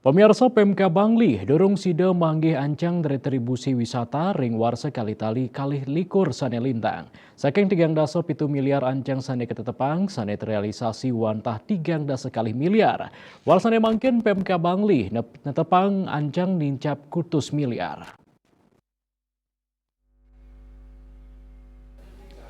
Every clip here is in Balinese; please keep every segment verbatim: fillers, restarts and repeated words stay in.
Pemirsa, Pemkab Bangli durung sida manggih ancang retribusi wisata ring warsa kali tali kalih likur sane lintang. Saking tigang dasa pitu miliar ancang sane katetepang, sane terealisasi wantah tigang dasa kalih miliar. Warsane mangkin Pemkab Bangli nep-, netepang ancang nincap kutus miliar.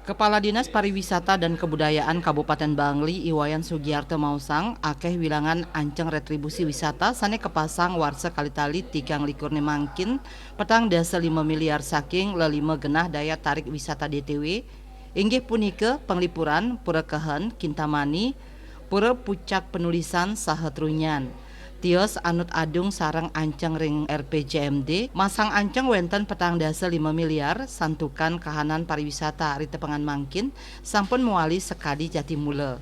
Kepala Dinas Pariwisata dan Kebudayaan Kabupaten Bangli, Iwayan Sugiarto, maosang, akeh wilangan anceng retribusi wisata sane kapasang warsa kalitali tigang likur ne mangkin, petang dasa lima miliar saking lelima genah daya tarik wisata D T W, inggih punika Penglipuran, Pura Kehen, Kintamani, Pura Pucak Penulisan saha Trunyan. Tios anut adung sareng anceng ring R P J M D, masang anceng wenten petang dasa lima miliar, santukan kahanan pariwisata ritepengan mangkin sampun mawali sakadi jati mula.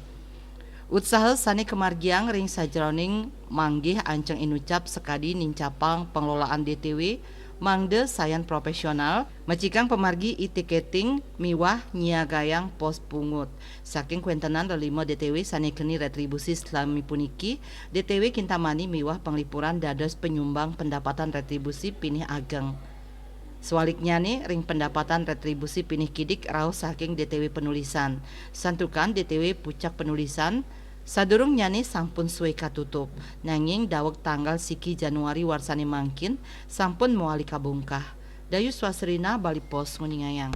Utsaha sane kamargiang ring sajeroning manggih anceng inucap sakadi nincapang pengelolaan D T W mangda sayan profesional, mecikang pamargi e-tiketing miwah nyiagayang pos pungut. Saking kwentenan lelima D T W sane keni retribusi salami puniki, D T W Kintamani miwah Penglipuran dados penyumbang pendapatan retribusi pinih ageng. Swaliknyane, ring pendapatan retribusi pinih kidik rauh saking D T W Penulisan. Santukan D T W Pucak Penulisan, sadurungnyane sampun suwe katutup, nanging daweg tanggal siki Januari warsane mangkin sampun mawali kabungkah. Dayu Swasrina, Bali Post, nguningayang.